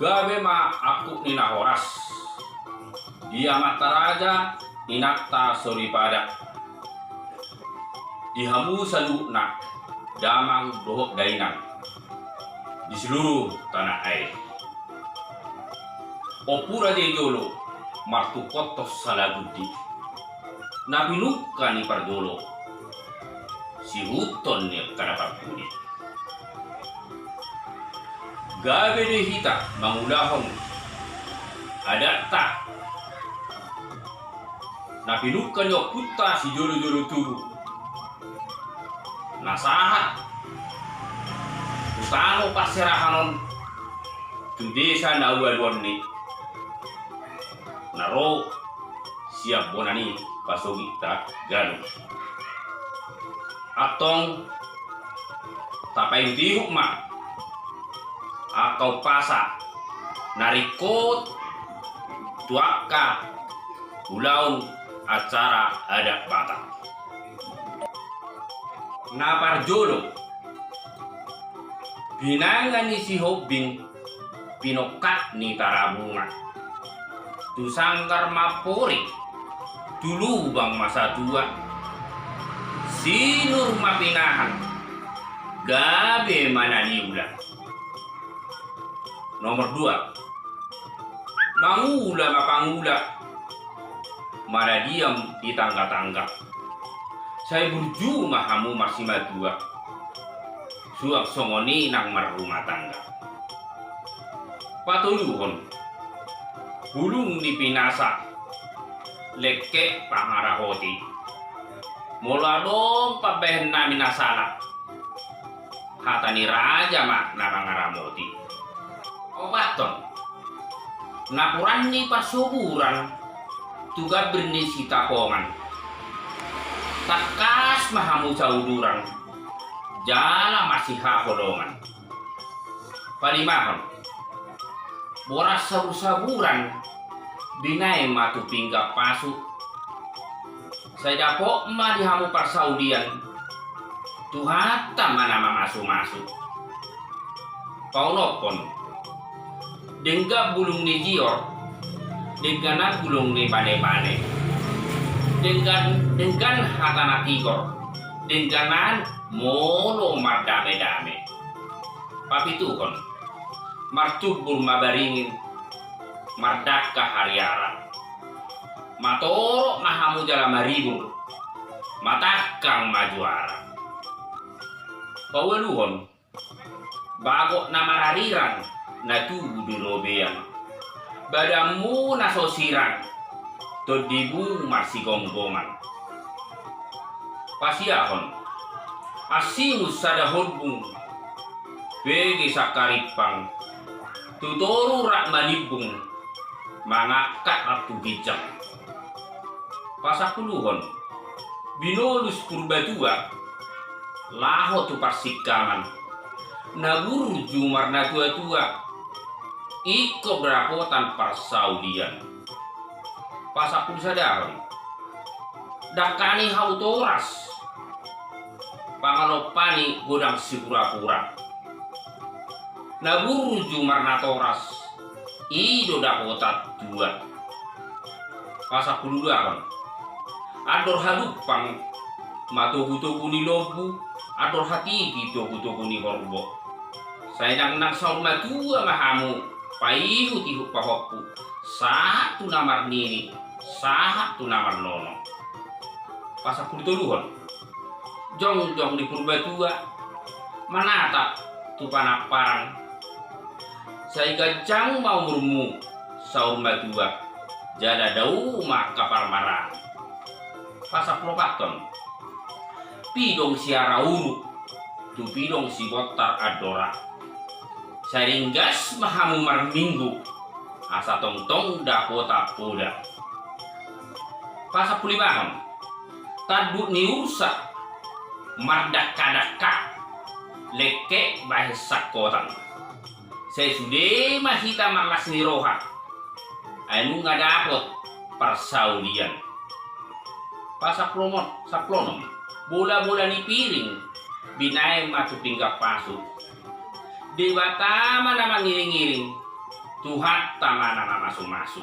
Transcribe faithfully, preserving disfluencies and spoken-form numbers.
Gabe ma angkup ni na horas di amanta raja, inanta soripada, di hamu saluhutna damang dohot dainang di seluruh tanah air. Ompu raja i jolo martungkothon salagundi, na pinungka ni parjolo sihuthon ni angka na parpudi. Gabe do hita mangulahon adatta na pinungka ni ompunta sijolojolo tubu, na sahat tu tano parserahan on, tu desa na ualuon ni na ro sian bona ni pasogitta ganup. Antong tapaihutihut ma angka umpasa na ringkot tu angka ulaon acara adat Batak. Na parjolo, pinanga ni Sihombing, pinongkak ni Tarabunga. Tu sanggar ma amporik, tu lubang ma satua. Sinur ma pinahan, gabe ma na niula. Nomor dua, mangula ma pangula, maradian di tanggatangga. Sai burju ma hamu marsimatua, suang songon i nang marrumah tangga. Patoluhon, bulung ni pinasa, lengke pangarahoti. Molo adong pambahen nami na sala, hata ni raja ma na mangaramoti. Paopathon, napuran ni parsoburan tu gambir ni sitapongan. Tangkas ma hamu sauduran, jala masihaholongan. Palimahon, boras sabursaburan, binahen ma tu pinggan pasu. Sai dapot ma di hamu parsaulian, Tuhanta ma na mamasumasu. Paonomhon, denggan bulung ni jior, dengganan bulung ni banebane, denggan, denggan hata na tigor, dengganan molo mardamedame. Papituhon, martumbur ma baringin, mardangka hariara. Matorop ma hamu jala maribur, matangkang ma juara. Paualuhon, bagot na mararirang na tubu di robean. Badanmu na so sirang, tondimu marsigomgoman. Pasiahon, ansingun sada horbung, bege sangkarimpang, tu toru rap manimbung, mangangkat rap tu ginjang. Pasampuluhon, binolus Purbatua, laho tu parsingkaman, na burju marnatuatua, ingkon dapotan parsaulian. Pasampulusadahon, dangka ni hau toras, pangalompa ni godang sipurapura. Na burju marnatoras, i do dapotan tua. Pasampuludahon, andor hadumpang ma togutogu ni lombu, andor hatiti togutogu ni horbo. Sai nangnang saur matua ma hamu, paihutihut pahompu, sahat tu na marnini, sahat tu na marnono. Pasampulutoluhon, jongjong ni Purbatua, manatap tu panamparan. Sai ganjang ma umurmu saur matua, jala dao ma angka parmaraan. Pasampuluopathon, pidong siara uruk, tu pidong sibontar andora. Sai ringgas ma hamu marminggu, asa tongtong dapotan poda. Pasapululimahon, tanduk ni ursa, mardangkadangka, lengke bahen sangkotan. Sai sude ma hita marlas ni roha, ai nunga dapot parsaulian. Pasampulomon, sampuloonom, bolabola ni piring, binahen ma tu pinggan pasu. Debata ma na mangiringiring, Tuhanta ma na mamasu-masu.